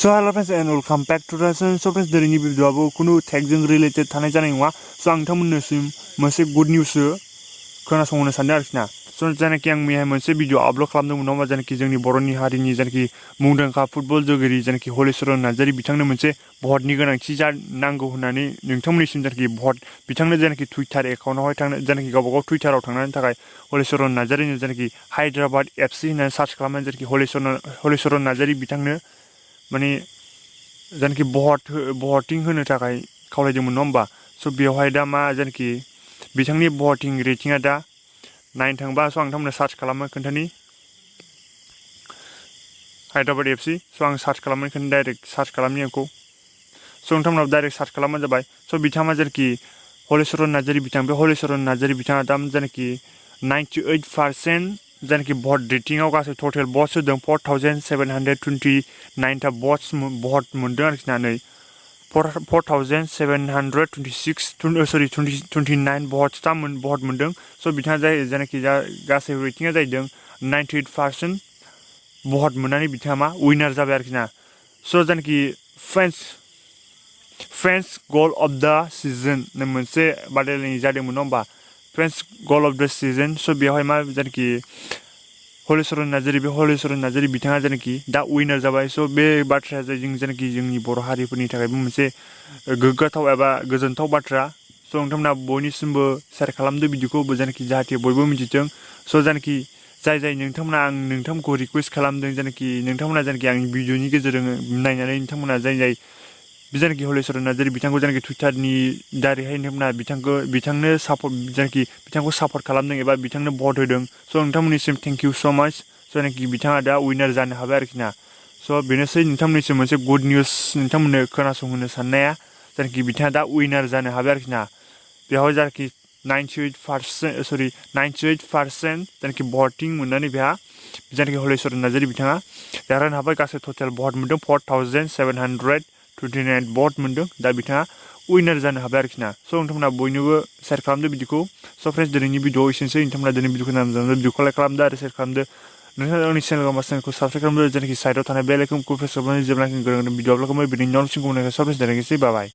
So hello friends and welcome back to the channel. So friends दिनैनि भिडिअआबो कुनु टेगजों related थानाय जानाय नङा। सो आं नोंथांमोननिसिम मोनसे गुड निउस खोनासंहोनो सानदों आरोखि ना। सो जानाखि आं मैया मोनसे भिडिअ आपल'ड खालामदोंमोन नङा जानाखि जोंनि बर'नि हारिनि जानाखि मुंदांखा फुटबल जोगिरि जानाखि हलिचरन नार्जारी बिथांनो मोनसे भटनि गोनांथि नांगौ होननानै नोंथांमोननिसिम जानाखि भट बिथांनो जानाखि टुइटार एकाउन्टआवहाय थांनो जानाखि गावबागाव टुइटाराव थांनायनि थाखाय हलिचरन नार्जारीनो जानाखि हायद्राबाद एफसि होननानै सार्च खालामनानै जानाखि हलिचरन नार्जारी बिथांनो माने जानाखि भटिं होनो थाखाय खावलायदोंमोन नङा होमबा। स' बेवहाय दा मा जानाखि बिथांनि भटिं रेटिंआ दा नायनो थांबा स' आं नोंथांमोननो सार्च खालामनो खोन्थानि हायद्राबाद एफसि। स' आं सार्च खालामनो खोन्थानि डाइरेक्ट सार्च खालामनि आंखौ। स' नोंथांमोनाव डाइरेक्ट सार्च खालामबानो जाबाय। स' बिथाङा जानाखि हलिचरन नार्जारी बिथां बे हलिचरन नार्जारी बिथाङा दा जानाखि 98% जानाखि भट रेटिंआव गासै टटेल भट्स होदों 4729 था भट मोनदों आरोखि ना। नै 4729 भट्स दा भट मोनदों। स' बिथाङा जानाखि गासै रेटिंआ जाहैदों 98% भट मोननानै बिथाङा मा उइनार जाबाय आरोखि ना। स' जानाखि फ्रेन्स गल अफ द सिजन मोनसे बादायलायनाय जादोंमोन नङा होमबा। फ्रेन्स गल अफ द सिजन। स' बेवहाय मा जानाखि हलिचरन नार्जारी बिथाङा जानाखि दा उइनार जाबाय। स' बे बाथ्राया जादों जानाखि जोंनि बर' हारिफोरनि थाखायबो मोनसे गोग्गाथाव एबा गोजोनथाव बाथ्रा। स' नोंथांमोना बयनिसिमबो शेयार खालामदो भिडिअखौ जानाखि जाहाथे बयबो मिथिथों। स' जानाखि जाय नोंथांमोना आं नोंथांमोनखौ रिकुवेस्ट खालामदों जानाखि नोंथांमोना जानाखि आंनि भिडिअनि गेजेरजों नायनानै नोंथांमोना जाय जानाखि हलिचरन नार्जारी बिथांखौ जानाखि टुइटारनि दारैहाय नोंथांमोना बिथांनो सापर्ट जानाखि बिथांखौ सापर्ट खालामदों एबा बिथांनो भट होदों। स' नोंथांमोननिसिम थेंक इउ स' माच। जानाखि बिथाङा दा उइनार जानो हाबाय आरोखि ना। स' बेनोसै नोंथांमोननिसिम मोनसे गुड निउस नोंथांमोननो खोनासंहोनो साननाया जानाखि बिथाङा दा उइनार जानो हाबाय आरोखि ना। बेवहाय जानाखि 98% जानाखि भटिं मोननानै बेहा जानाखि हलिचरन नार्जारी बिथाङा देरहानो हाबाय। गासै टटेल भट मोनदों 4729 भट मोनदों। दा बिथाङा उइनार जानो हाबाय आरोखि ना। स' नोंथांमोना बयनोबो शेयार खालामदो भिडिअखौ। स' फ्रेन्ड्स दिनैनि भिडिअ एसेनोसै। नोंथांमोना दिनै भिडिअखौ नायनानै भिडिअखौ लाइक खालामदो आरो शेयार खालामदो। नोंथाङा आंनि चेनेलखौ साबसक्राइब खालामदो। जायनाखि साइडआव थानाय बेल आइकनखौ प्रेस खालामनानै जेब्ला गोनां भिडिअ आपल'ड खालामो बिनि नटिफिकेसनखौ मोननो थाखाय स' फ्रेन्ड्स दिनैसै बाय।